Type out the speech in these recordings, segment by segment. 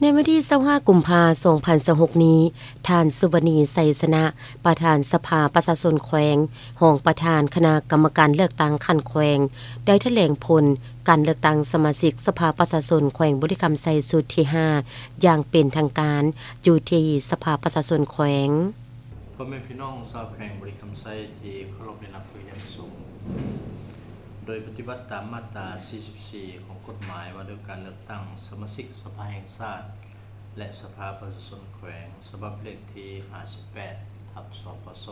ໃນວັນທີຊາວຫ້າ ກຸມພາ ສອງພັນຊາວຫົກນີ້, ທ່ານ ສຸວັນນີ ໄຊຊະນະ ປະທານສະພາປະຊາຊົນແຂວງ, ຮອງປະທານຄະນະກຳມະການເລືອກຕັ້ງຂັ້ນແຂວງ ໄດ້ຖະແຫຼງຜົນການເລືອກຕັ້ງສະມາຊິກສະພາປະຊາຊົນແຂວງບໍລິຄຳໄຊຊຸດທີຫ້າ ຢ່າງເປັນທາງການ ຢູ່ທີ່ສະພາປະຊາຊົນແຂວງ. ພໍ່ແມ່ພີ່ນ້ອງຊາວແຂວງບໍລິຄຳໄຊທີ່ເຄົາລົບແລະນັບຖືຢ່າງສູງ, ໂດຍປະຕິບັດຕາມມາດຕາສີ່ສິບສີ່ ຂອງກົດໝາຍວ່າດ້ວຍການເລືອກຕັ້ງສະມາຊິກສະພາແຫ່ງຊາດ ແລະ ສະພາປະຊາຊົນແຂວງ ສະບັບເລກທີຫ້າສິບແປດ ທັບ ສປຊ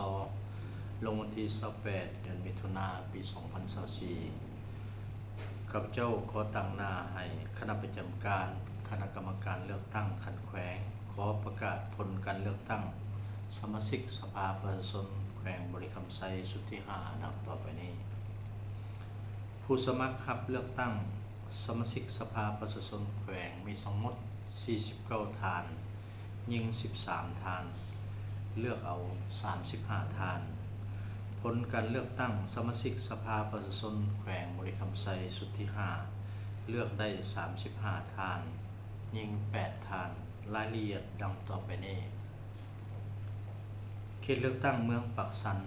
ລົງວັນທີຊາວແປດ ເດືອນມິຖຸນາ ປີສອງພັນຊາວສີ່ ຂ້າພະເຈົ້າຂໍຕາງໜ້າໃຫ້ຄະນະປະຈຳການຄະນະກຳມະການເລືອກຕັ້ງຂັ້ນແຂວງ ຂໍປະກາດຜົນການເລືອກຕັ້ງສະມາຊິກສະພາປະຊາຊົນແຂວງບໍລິຄຳໄຊຊຸດທີຫ້າ ດັ່ງຕໍ່ໄປນີ້. ຜູ້ສະໝັກຮັບເລືອກຕັ້ງສະມາຊິກສະພາປະຊາຊົນແຂວງມີທັງໝົດສີ່ສິບເກົ້າທ່ານ, ຍິງສິບສາມທ່ານ, ເລືອກເອົາສາມສິບຫ້າທ່ານ. ຜົນການເລືອກຕັ້ງສະມາຊິກສະພາປະຊາຊົນແຂວງບໍລິຄຳໄຊຊຸດທີຫ້າ ເລືອກໄດ້ສາມສິບຫ້າທ່ານ, ຍິງແປດທ່ານ. ລາຍລະອຽດດັ່ງຕໍ່ໄປນີ້. ເຂດເລືອກຕັ້ງເມືອງປາກຊັນ,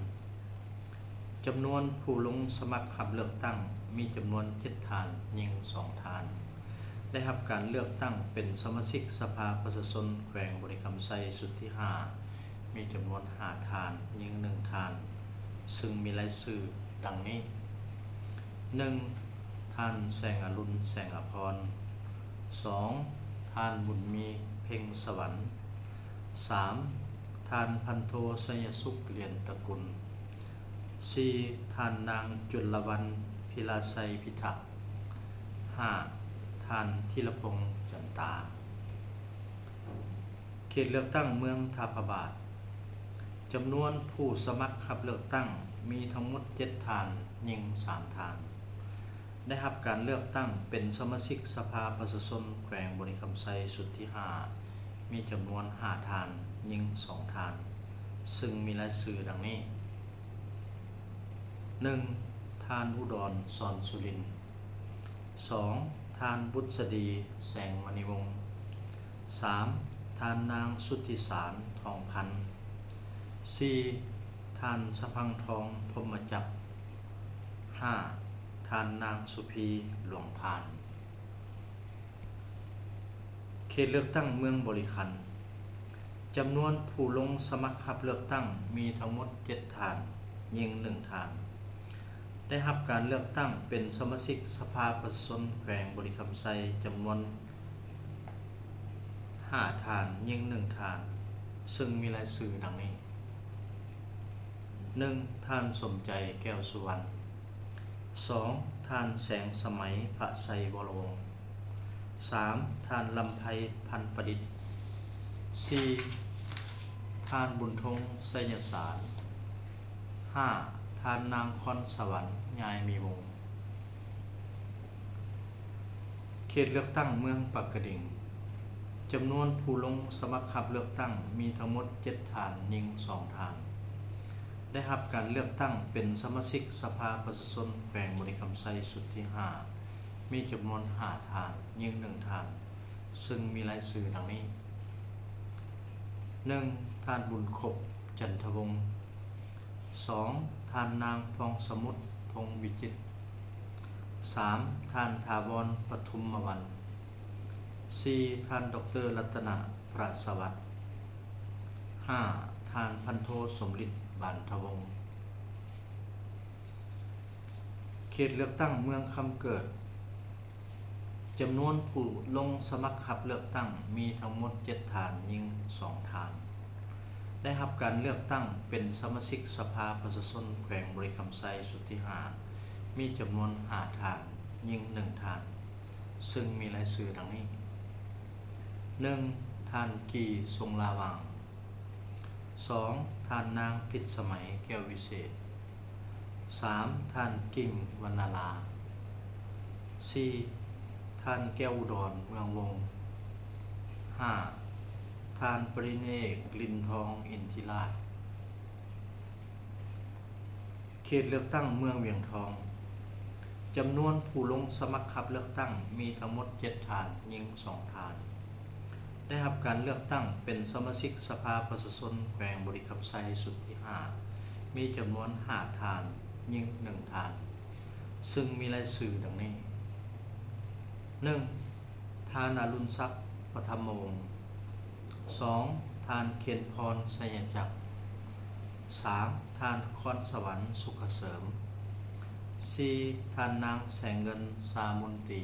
ຈຳນວນຜູ້ລົງສະໝັກຮັບເລືອກຕັ້ງມີຈຳນວນເຈັດທ່ານ, ຍິງສອງທ່ານ. ໄດ້ຮັບການເລືອກຕັ້ງເປັນສະມາຊິກສະພາປະຊາຊົນແຂວງບໍລິຄຳໄຊຊຸດທີຫ້າ ມີຈຳນວນຫ້າທ່ານ, ຍິງໜຶ່ງທ່ານ, ຊຶ່ງມີລາຍຊື່ດັ່ງນີ້: ໜຶ່ງ ທ່ານ ແສງອະລຸນ ແສງອະພອນ, ສອງ ທ່ານ ບຸນມີ ເພັງສະຫວັນ, ສາມ ທ່ານ ພັນໂທ ໄຊຍະສຸກ ຫຼຽນຕະກຸນ, ສີ່ ທ່ານນາງ ຈຸນລະວັນ ພິລາໄຊພິທັກ, ຫ້າ ທ່ານ ທີລະພົງ ຈັນຕາ. ເຂດເລືອກຕັ້ງເມືອງທ່າພະບາດ, ຈຳນວນຜູ້ສະໝັກຮັບເລືອກຕັ້ງມີທັງໝົດເຈັດທ່ານ, ຍິງສາມທ່ານ. ໄດ້ຮັບການເລືອກຕັ້ງເປັນສະມາຊິກສະພາປະຊາຊົນແຂວງບໍລິຄຳໄຊຊຸດທີຫ້າ ມີຈຳນວນຫ້າທ່ານ, ຍິງສອງທ່ານ, ຊຶ່ງມີລາຍຊື່ດັ່ງນີ້: ໜຶ່ງ ທ່ານ ອຸດອນ ສອນສຸລິນ, ສອງ ທ່ານ ບຸດສະດີ ແສງມະນີວົງ, ສາມ ທ່ານນາງ ສຸດທິສານ ທອງພັນ, ສີ່ ທ່ານ ສະພັງທອງ ພົມມະຈັກ, ຫ້າ ທ່ານນາງ ສຸພີ ຫຼວງພານ. ເຂດເລືອກຕັ້ງເມືອງບໍລິຄັນ, ຈຳນວນຜູ້ລົງສະໝັກຮັບເລືອກຕັ້ງມີທັງໝົດເຈັດທ່ານ, ຍິງໜຶ່ງທ່ານ. ໄດ້ຮັບການເລືອກຕັ້ງເປັນສະມາຊິກສະພາປະຊາຊົນແຂວງບໍລິຄຳໄຊຈຳນວນຫ້າທ່ານ, ຍິງໜຶ່ງທ່ານ, ຊຶ່ງມີລາຍຊື່ດັ່ງນີ້: ໜຶ່ງ ທ່ານ ສົມໃຈ ແກ້ວສຸວັນ, ສອງ ທ່ານ ແສງສະໄໝ ພະໄຊວໍລະວົງ, ສາມ ທ່ານ ລຳໄພ ພັນປະດິດ, ສີ່ ທ່ານ ບຸນທົງ ໄຊຍະສານ, ຫ້າ ທ່ານນາງ ຄອນສະຫວັນ ຍາຍມີວົງ. ເຂດເລືອກຕັ້ງເມືອງປາກກະດິງ, ຈຳນວນຜູ້ລົງສະໝັກຮັບເລືອກຕັ້ງມີທັງໝົດເຈັດທ່ານ, ຍິງສອງທ່ານ. ໄດ້ຮັບການເລືອກຕັ້ງເປັນສະມາຊິກສະພາປະຊາຊົນແຂວງບໍລິຄຳໄຊຊຸດທີຫ້າ ມີຈຳນວນຫ້າທ່ານ, ຍິງໜຶ່ງທ່ານ, ຊຶ່ງມີລາຍຊື່ດັ່ງນີ້: ໜຶ່ງ ທ່ານ ບຸນຄົບ ຈັນທະວົງ, ສອງ ທ່ານນາງ ຟອງສະໝຸດ ພົງວິຈິດ, ສາມ ທ່ານ ຖາວອນ ປະທຸມມະວັນ, ສີ່ ທ່ານ ດອກເຕີ ລັດຕະນະ ພະສະຫວັດ, ຫ້າ ທ່ານ ພັນໂທ ສົມລິດ ບານທະວົງ. ເຂດເລືອກຕັ້ງເມືອງຄຳເກີດ, ຈຳນວນຜູ້ລົງສະໝັກຮັບເລືອກຕັ້ງມີທັງໝົດເຈັດທ່ານ, ຍິງສອງທ່ານ. ໄດ້ຮັບການເລືອກຕັ້ງເປັນສະມາຊິກສະພາປະຊາຊົນແຂວງບໍລິຄຳໄຊຊຸດທີຫ້າ ມີຈຳນວນຫ້າທ່ານ, ຍິງໜຶ່ງທ່ານ, ຊຶ່ງມີລາຍຊື່ດັ່ງນີ້: ໜຶ່ງ ທ່ານ ກີ່ ຊົງລາຫວ່າງ, ສອງ ທ່ານນາງ ພິດສະໄໝ ແກ້ວວິເສດ, ສາມ ທ່ານ ກິ່ງ ວັນນາລາ, ສີ່ ທ່ານ ແກ້ວອຸດອນ ເມືອງວົງ, ຫ້າ ທ່ານ ປະລິນເອກ ລິນທອງ ອິນທິລາດ. ເຂດເລືອກຕັ້ງເມືອງວຽງທອງ, ຈຳນວນຜູ້ລົງສະໝັກຮັບເລືອກຕັ້ງມີທັງໝົດເຈັດທ່ານ, ຍິງສອງທ່ານ. ໄດ້ຮັບການເລືອກຕັ້ງເປັນສະມາຊິກສະພາປະຊາຊົນແຂວງບໍລິຄຳໄຊຊຸດທີຫ້າ ມີຈຳນວນຫ້າທ່ານ, ຍິງໜຶ່ງທ່ານ, ເຊິ່ງມີລາຍຊື່ດັ່ງນີ້: ໜຶ່ງ ທ່ານ ອະລຸນສັກ ປະທຳມະວົງ, ສອງ ທ່ານ ເຄນພອນ ໄຊຍະຈັກ, ສາມ ທ່ານ ຄອນສະຫວັນ ສຸກກະເສີມ, ສີ່ ທ່ານ ນາງ ແສງເງິນ ຊາມົນຕີ,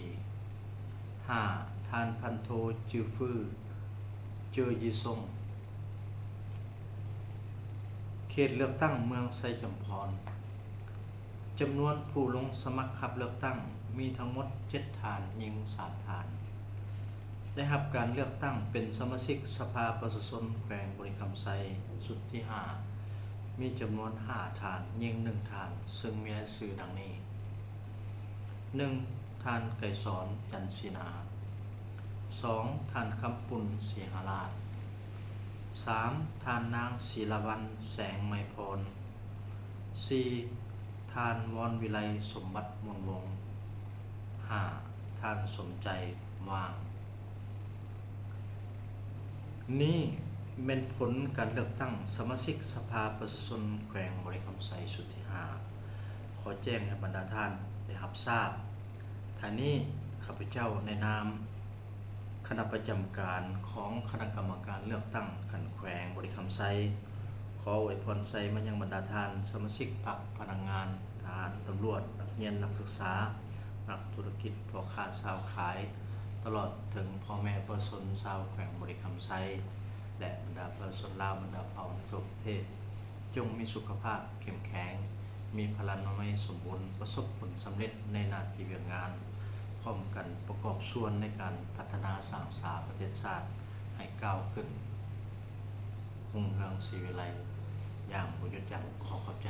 ຫ້າ ທ່ານ ພັນໂທ ຈືອຟື ເຈີຢີຊົງ. ເຂດເລືອກຕັ້ງເມືອງໄຊຈຳພອນ. ຈຳນວນຜູ້ລົງສະໝັກຮັບເລືອກຕັ້ງມີທັງໝົດເຈັດທ່ານ, ຍິງສາມທ່ານ. ໄດ້ຮັບການເລືອກຕັ້ງເປັນສະມາຊິກສະພາປະຊາຊົນແຂວງບໍລິຄຳໄຊຊຸດທີຫ້າ ມີຈຳນວນຫ້າທ່ານ, ຍິງໜຶ່ງທ່ານ, ເຊິ່ງມີລາຍຊື່ດັ່ງນີ້: ໜຶ່ງ ທ່ານ ໄກສອນ ຈັນສີນາ, ສອງ ທ່ານ ຄຳປຸນ ສີຫາລາດ, ສາມ ທ່ານ ນາງ ສີລະວັນ ແສງໄມພອນ, ສີ່ ທ່ານ ວອນວິໄລ ສົມບັດ ມູນວົງ, ຫ້າ ທ່ານ ສົມໃຈ ຫວ່າງ. ນີ້ແມ່ນຜົນການເລືອກຕັ້ງສະມາຊິກສະພາປະຊາຊົນແຂວງບໍລິຄຳໄຊຊຸດທີຫ້າ ຂໍແຈ້ງໃຫ້ບັນດາທ່ານໄດ້ຮັບຊາບ. ທ້າຍນີ້ ຂ້າພະເຈົ້າໃນນາມຄະນະປະຈຳການຂອງຄະນະກຳມະການເລືອກຕັ້ງຂັ້ນແຂວງບໍລິຄຳໄຊ ຂໍອວຍພອນໄຊມາຍັງບັນດາທ່ານສະມາຊິກພັກ, ພະນັກງານ, ທະຫານ, ຕຳຫຼວດ, ນັກຮຽນ, ນັກສຶກສາ, ນັກທຸລະກິດ, ພໍ່ຄ້າຊາວຂາຍ, ຕະຫຼອດເຖິງພໍ່ແມ່ປະຊາຊົນຊາວແຂວງບໍລິຄຳໄຊ ແລະ ບັນດາປະຊາຊົນລາວບັນດາເຜົ່າໃນທົ່ວປະເທດ ຈົ່ງມີສຸຂະພາບເຂັ້ມແຂງ, ມີພະລານາໄມສົມບູນ, ປະສົບຜົນສຳເລັດໃນໜ້າທີ່ວຽກງານ, ພ້ອມກັນປະກອບສ່ວນໃນການພັດທະນາສ້າງສາປະເທດຊາດໃຫ້ກ້າວຂຶ້ນຮຸ່ງເຮືອງສີວິໄລຢ່າງບໍ່ຢຸດຢັ້ງ. ຂໍຂອບໃຈ.